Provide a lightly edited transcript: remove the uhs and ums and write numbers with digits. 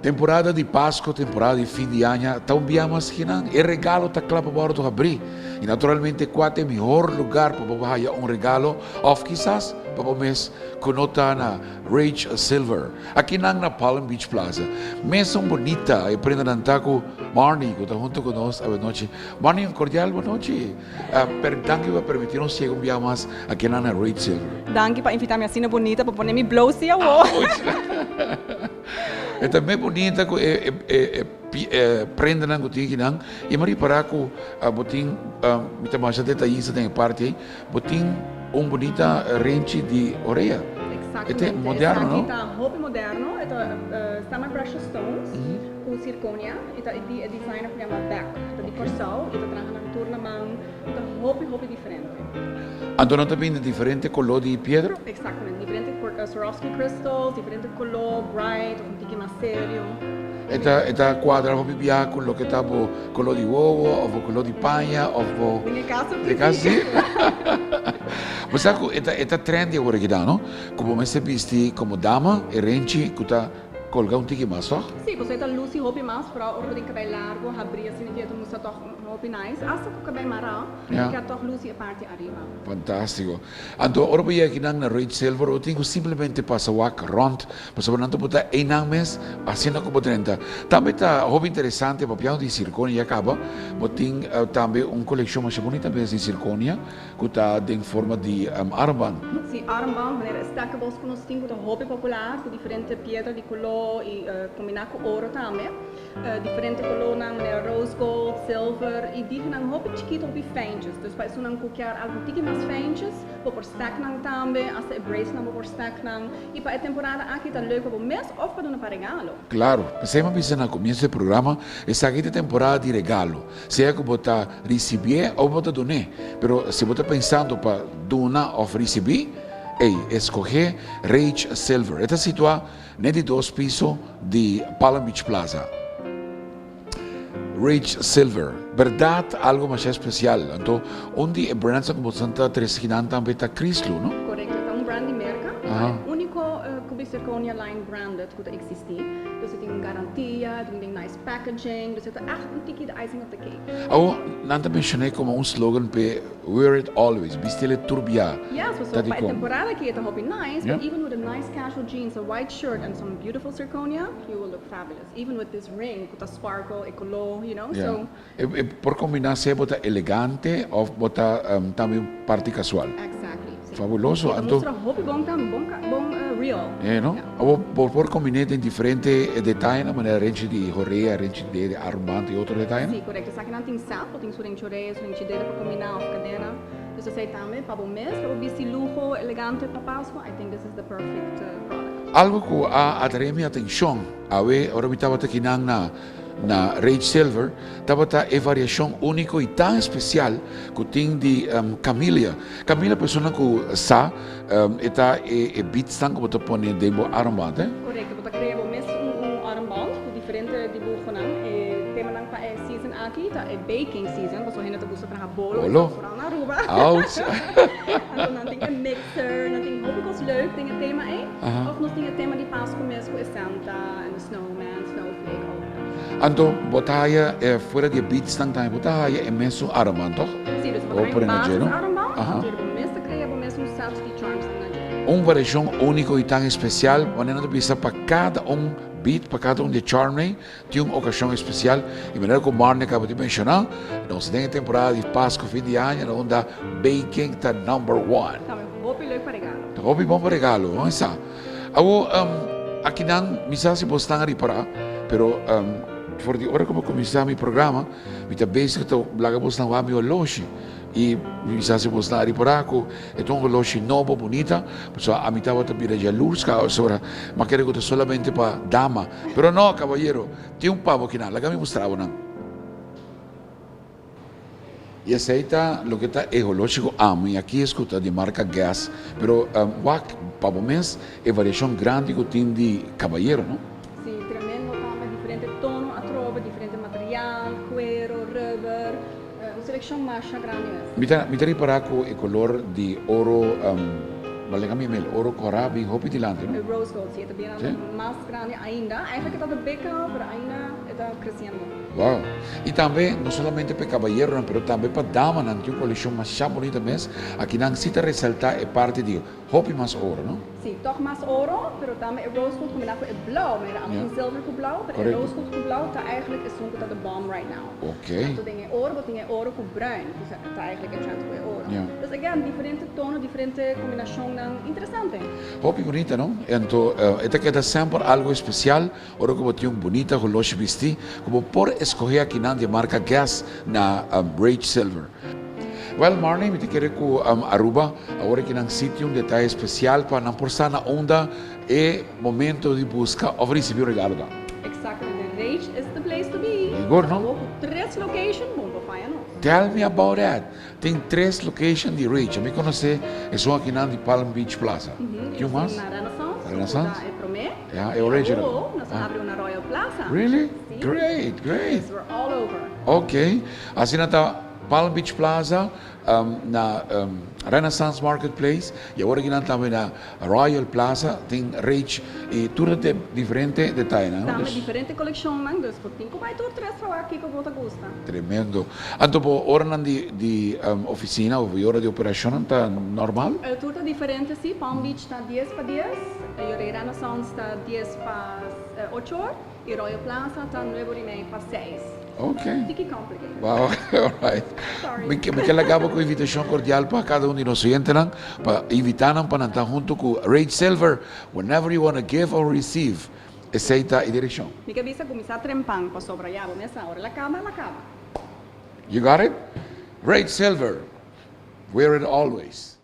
Temporada di Pasco, temporada di fin di aña, ta un bia mas kinan. E regalo ta cla pa wordo habri. Y naturalmente cua ta e mihor lugar pa bo haya un regalo of kisas pa bo mes cu no ta na Rage Silver. Akinan na Palm Beach Plaza. Mesun bunita e prendanan ta cu Marnie cu ta hunto cu nos awenochi. Marnie, un cordial bonochi. Per danki pa permiti nos yega un bia mas akinan na Rage Silver. Danki pa invita mi asina bunita pa pone mi blousi awo. E ta me bunita cu e e prendanan cu tin akinan y mi a ripara cu bo tin mi ta masha detayista den e parti ey bo tin un bunita renchi di orea. Exactamente. E ta moderno no? Esaki ta hopi moderno e ta semi precious stones cu zirconia y ta di e designer cu yama Beck ta di Corsou y ta traha nan tur na man. Ta hopi hopi diferente. Anto nan ta bini diferente color di piedra? Exactamente, diferente Swarovski crystals, diferente color, bright of un tiki mas serio. E ta e ta cuadra hopi bia cu loke ta bo color di wowo of bo color di paña of bo. Den e caso Den e caso si. Bo sa cu e ta e ta trendy awor aki dan no, cu bo mester bisti como dama e renchi cu ta colga un tiki mas toch? Si, pasobra e ta luci hopi mas, vooral ora bo tin cabei largo, habri asina ki e ta mustra toch. Hopi nice. Hasta cu cabey mara, Ja. e ta toch luci e parti ariba. Fantastico. Anto ora bo yega akinan na Rage Silver bo tin cu simplemente pasa wak rond pasobra nan ta por ta eynan mes asina cu bo drenta. Tambe ta hopi interesante papiando di zirconia ya caba bo tin tambe un coleccion masha bunita mes di zirconia cu ta den forma di armband. Si, armband manera e stackables cu nos tin cu ta hopi popular cu diferente piedra di color y combina cu oro tambe. Diferente colornan manera rose gold, silver y digenan hopi chikito hopi fijntjes. Dus pa esunnan cu kier algo tiki mas fijntjes bo por stack nan tambe, hasta e bracenan bo por stack nan. Y pa e temporada aki ta leuk pa bo mes of pa duna pa regalo. Claro, p'esey mi a bisa na comienzo di e programa, esaki ta e temporada di regalo. Sea cu bo ta ricibié of bo ta dun'é. Pero si bo ta pensando pa duna of ricibi, ey, escoge Rage Silver. E ta situa N'e di dos piso di Palm Beach Plaza. Rich Silver, Berdad algo masha especial. Anto un di e brands ku boso ta trese kinan tambe ta Crislu, no? Korekto, e ta un brand di Merka. Ta e uniko Cubic Zirconia line branded ku ta eksistí. Dus e tin un garantia, e tin un nice packaging, dus e ta ègt un tiki the icing of the cake. Awor, nan ta menshon'é komo un slogan p'e Wear it always, bisti'el tur bia. Yes, pasobra pa e temporada aki e ta hopi nice, but even with a nice casual jeans, a white shirt and some beautiful zirconia, you will look fabulous. Even with this ring ku ta sparkle, e koló, you know, so. E por kombiná sea bo ta elegante òf bo ta tambe un parti kasual. Exactly, si. Fabuloso, E ta anto. mustra hopi bon tambe, bon bon real. E no? Awor bo por kombiné den diferente detayenan manera renchi di horea, renchi di dede, armband i otro detayenan? Si, korekto. Esakinan tin sèt, bo tin su renchi horea, su renchi dede pa kombiná òf kadena. Dus esei tambe pa bo mes, pa bo bisti luho, elegante pa Pasku, I think this is the perfect product. Algu ku a atraé mi atenshon awe ora mi tabata kinan na na Rage Silver tabata e variashon úniko i tan espesial ku tin di Camellia. Camellia persona ku sa e ta e beadsnan ku bo ta pone den bo armband, eh? Korekto, bo ta krea bo mes un armband ku diferente dibuhonan. E temanan pa e season aki ta e baking season, pasobra hende ta gusta traha bolo, Bolo. vooral na Aruba. Ouch! Anto nan tin e mixer, nan tin hopi kos leuk den e tema ei. Of nos tin e tema di Pasku mes ku e Santa en de snowman, snowflake, all that. Anto bo ta haya e fuera di e beadsnan tambe bo ta haya e mesun armband toch? Si, dus bo ta haya un basis armband, anto bo mes ta krea bo mes un set di charms na dje. Un variashon uniko i tan espesial, manera nan ta bisa pa kada un bead, pa kada un di e charm ei, tin un okashon espesial. I manera ku Marne kaba di menshoná, nos ta den e temporada di Pasku fin di aña na unda baking ta number one. Tambe hopi leuk pa regalo. Ta hopi bon pa regalo, no esa? Awor, akinan mi sa si bo stan a ripará, pero for di ora ku mi a kuminsá mi programa, mi ta bezig ta laga bo stan wak mi oloshi. I mi sa si bo stan a ripará ku e ta un oloshi nobo, bunita, pasobra ami tabata bira jalurs pasobra mi a kere ku ta solamente pa dama. Pero no, kabayero, tin un pa bo kinan, laga mi mustra bo nan. I esei ta loke ta e holoshi ku ami a kies ku ta di marka Guess. Pero wak pa bo mes e variashon grandi ku tin di kabayero, no? Si, tremendo tambe, diferente tono atrobe, diferente material, kuero, rubber, un selekshon masha grandi mes. Mi ta mi ta ripará ku e kolor di oro. Bale mi mel oro cora bin hopi dilanti, no? E rose gold, si, ta bin mas grandi ainda. Eigenlijk ta beca, pero ainda ta creciendo. Wow. Y tambe, no solamente pa caballero, pero tambe pa dama, tin un coleccion mas bunita mes. Aki nan si ta resalta e parti di hopi mas oro, no? Si, toch mas oro, pero tambe e rose gold combina cu e blauw. Manera yeah. Silver cu blauw, pero e rose gold cu blauw ta eigenlijk esun cu ta the bomb right now. Anto tin e oro, tin e oro cu bruin, cu ta eigenlijk e trend cu e oro. Dus again, diferente tono, diferente combinacion interesante. Hopi bunita, no? Anto, e ta semper algo special, ora cu tin un bunita holoshi bisti, cu por scoge aki nan di marca Guess na Rage Silver. Well, Marnie, mi ta kere cu Aruba, awor aki nan si tin un detaye special pa nan por sa na unda e momento di busca of ricibi un regalo da. Exactamente. Rage is the place to be. Igor, no? Tres location, bon pa faya nos. Tell me about that. Tin tres location di Rage. Mi conoce esun aki nan di Palm Beach Plaza. Tin mas? Na Renaissance. Renaissance? E prome. Yeah, e original. Oh, nos a habri na Royal Plaza. Really? Si. Great, great. Yes, we're all over. Ok. Asina ta Palm Beach Plaza, na Renaissance Marketplace y awor aki tambe na Royal Plaza tin Rage y tur di diferente detaye, no? Tambe diferente coleccion, man, dus bo tin cu bay tur tres pa kico bo ta gusta. Tremendo. Anto bo ora nan di oficina of ora di operacion ta normal? Tur ta diferente, si. Palm Beach ta 10 pa 10, y Renaissance ta 10 pa 8 or y Royal Plaza ta 9:30 pa 6. Tiki complicated. Wow, all right. Sorry. Mi kier laga cu invitacion cordial pa cada un di nos oyentenan, pa invita nan pa ta hunto cu Rage Silver, whenever you want to give or receive, esey ta e direccion. Mi kier bisa cuminsa trempan pa sobra ya, mesa, ora el a caba, el a caba. You got it? Rage Silver, wear it always.